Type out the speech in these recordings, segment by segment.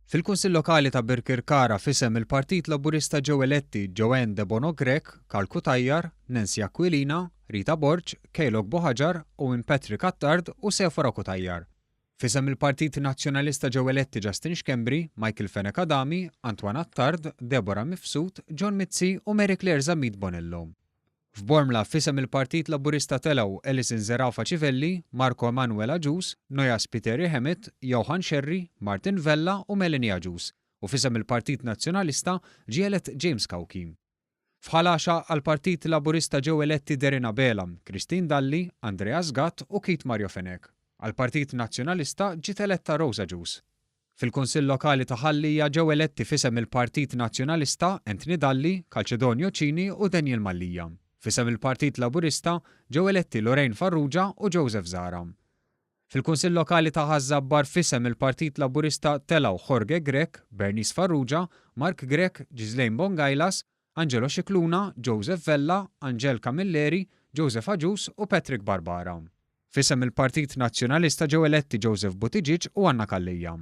Fil-Kunsill Lokali ta' Birkirkara f'isem il-Partit Laburista ġew eletti Joanne Debono Grech, Karl Cutajar, Nancy Aquilina, Rita Borg, Kaylocke Buhagiar, Owen Patrick Attard u Sephora Cutajar. F'isem il-Partit Nazzjonalista ġew eletti Justin Schembri, Michael Fenech Adami, Antoine Attard, Deborah Mifsud, John Mizzi u Mary Claire Zammit Bonello. F'Bormla, f'isem il-Partit Laburista telgħu Alison Zerafa Civelli, Marco Emanuel Agius, Noya Spiteri Hammett, Johann Scerri, Martin Vella u Melanie Agius u f'isem il-Partit Nazzjonalista ġie elett James Cauchi. F'Ħal Għaxaq għall-Partit Laburista ġew eletti Darren Abela, Christine Dalli, Andreas Gatt u Keith Mario Fenech. Għall-Partit Nazzjonalista ġiet eletta Rose Agius. Fil-Kunsill Lokali ta' Ħal Lija ġew eletti f'isem il-Partit Nazzjonalista Anthony Dalli, Calcedonio Cini u Daniel Mallia. F'isem il-Partit Laburista ġew eletti Lorraine Farrugia u Joseph Zahra. Fil-Kunsill Lokali ta' Ħaż-Żabbar f'isem il-Partit Laburista telgħu Jorge Grech, Bernice Farrugia, Mark Grech, Ghislaine Bongailas, Angelo Scicluna, Joseph Vella, Angel Camilleri, Joseph Agius u Patrick Barbara. F'isem il-Partit Nazzjonalista ġew eletti Joseph Buttigieg u Anna Calleja.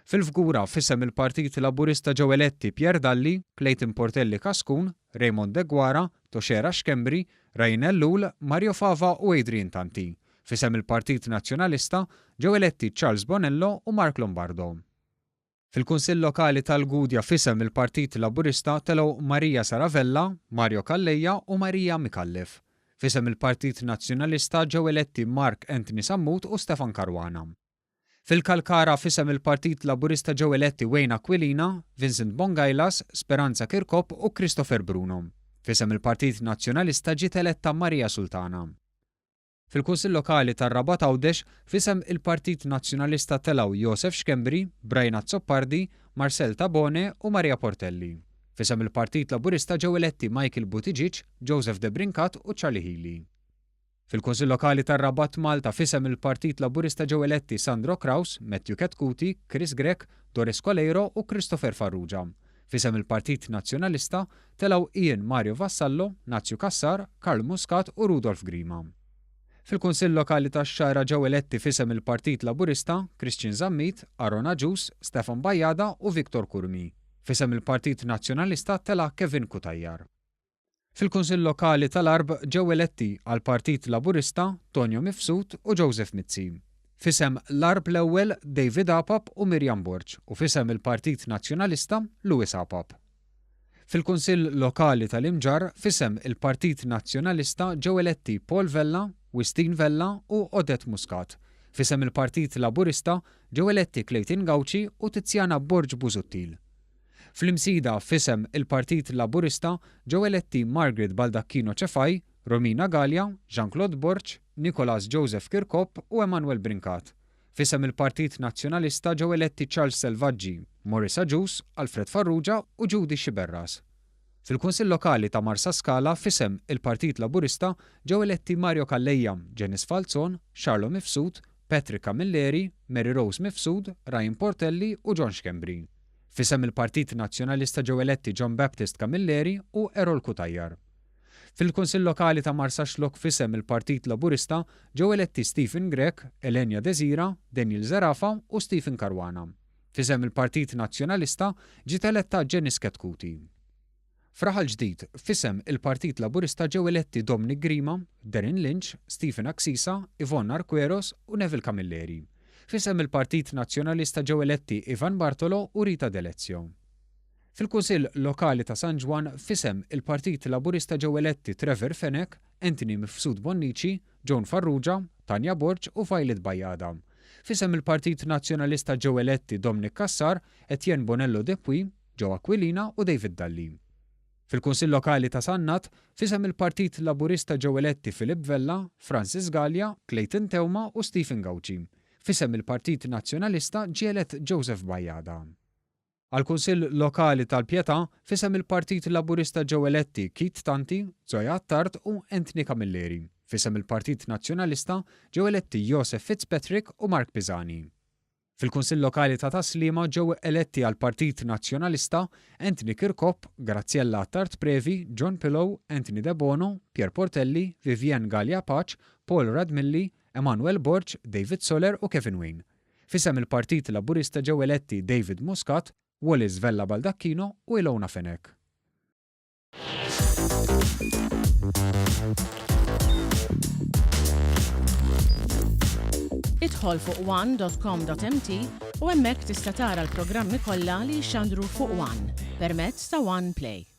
Fil-Fgura, f'isem il-Partit Laburista ġew eletti Pierre Dalli, Clayton Portelli Cascun, Raymond Deguara, Toshera Schembri, Ryan Ellul, Mario Fava u Adrian Tanti. F'isem il-Partit Nazzjonalista ġew eletti Charles Bonello u Mark Lombardo. Fil-Kunsill Lokali tal-Gudja f'isem il-Partit Laburista telgħu Maria Sara Vella, Mario Calleja u Maria Micallef. F'isem il-Partit Nazzjonalista ġew eletti Mark Anthony Sammut u Stefan Caruana. Fil-Kalkara f'isem il-Partit Laburista ġew eletti Wayne Aquilina, Vincent Bongailas, Speranza Kirkop u Christopher Bruno. F'isem il-Partit Nazzjonalista ġiet eletta Maria Sultana. Fil-Kunsill Lokali tar-Rabat Għawdex, f'isem il-Partit Nazzjonalista telgħu Josef Schembri, Brian Azzopardi, Marcel Tabone u Maria Portelli. F'isem il-Partit Laburista ġew eletti Michael Buttigieg, Joseph Debrincat u Charlie Hili. Fil-Kunsill Lokali tar-Rabat Malta f'isem il-Partit Laburista ġew eletti Sandro Craus, Matthew Chetcuti, Chris Grech, Doris Coleiro u Christopher Farrugia. F'isem il-Partit Nazzjonalista telgħu Ian Mario Vassallo, Nazju Cassar, Karl Muscat u Rudolf Grima. Fil-Kunsill Lokali tax-Xagħra ġew eletti f'isem il-Partit Laburista, Christian Zammit, Aaron Agius, Stefan Bajada u Victor Curmi. F'isem il-Partit Nazzjonalista tela' Kevin Cutajar. Fil-Kunsill Lokali tal-Għarb ġew eletti għall-Partit Laburista Tonio Mifsud u Joseph Mizzi. F'isem l-Għarb l-Ewwel David Apap u Miriam Borg u f'isem il-Partit Nazzjonalista Louis Apap. Fil-Kunsill Lokali tal-Imġarr f'isem il-Partit Nazzjonalista ġew eletti Paul Vella, Wistin Vella u Odette Muscat. F'isem il-Partit Laburista ġew eletti Clayton Gauci u Tiziana Borg Busuttil. Fl-Imsida, f'isem il-Partit Laburista, ġew eletti Margaret Baldacchino Cefai, Romina Galea, Jean Claude Borg, Nicholas Joseph Kirkop u Emanuel Brincat. F'isem il-Partit Nazzjonalista ġew eletti Charles Selvaggi, Maurice Agius, Alfred Farrugia u Judy Sciberras. Fil-Kunsill Lokali ta' Marsaskala, f'isem il-Partit Laburista, ġew eletti Mario Calleja, Janice Falzon, Charlo Mifsud, Patrick Camilleri, Mary Rose Mifsud, Ryan Portelli u John Schembri. F'isem il-Partit Nazzjonalista ġew eletti John Baptist Camilleri u Errol Cutajar. Fil-Kunsill Lokali ta' Marsaxlokk f'isem il-Partit Laburista ġew eletti Stephen Grech, Elenia Desira, Daniel Zerafa u Stephen Caruana. F'isem il-Partit Nazzjonalista ġiet eletta Janice Chetcuti. F'Raħal Ġdid, f'isem il-Partit Laburista ġew eletti Dominic Grima, Darren Lynch, Stephen Axisa, Yvonne Arqueros u Neville Camilleri. F'isem il-Partit Nazzjonalista ġew eletti Ivan Bartolo u Rita Delezio. Fil-Kunsill Lokali ta' San Ġwann, f'isem il-Partit Laburista ġew eletti Trevor Fenech, Anthony Mifsud Bonnici, Joan Farrugia, Tanya Borg u Violet Bajada. F'isem il-Partit Nazzjonalista ġew eletti Dominic Cassar, Etienne Bonello Depuy, Joe Aquilina u David Dalli. Fil-Kunsill Lokali ta' Sannat, f'isem il-Partit Laburista ġew eletti Philip Vella, Francis Galea, Clayton Theuma u Stephen Gauci. F'isem il-Partit Nazzjonalista ġie elett Joseph Bajada. Għall-Kunsill Lokali tal-Pietà, f'isem il-Partit Laburista ġew eletti Keith Tanti, Zoya Attard u Anthony Camilleri. F'isem il-Partit Nazzjonalista ġew eletti Josef Fitzpatrick u Mark Pisani. Fil-Kunsill Lokali ta' Tas-Sliema ġew eletti għall-Partit Nazzjonalista, Anthony Kirkop, Graziella Attard Previ, John Pillow, Anthony Debono, Pierre Portelli, Vivienne Galea Pace, Paul Radmilli, Emanuel Borg, David Soler u Kevin Wain. F'isem il-Partit Laburista ġew eletti David Muscat, Wallis Vella Baldacchino u Ilona Fenech. Idħol fuq one.com.mt u hemmhekk tista' tara l-programmi kollha li jixxandru fuq One permezz ta' One Play.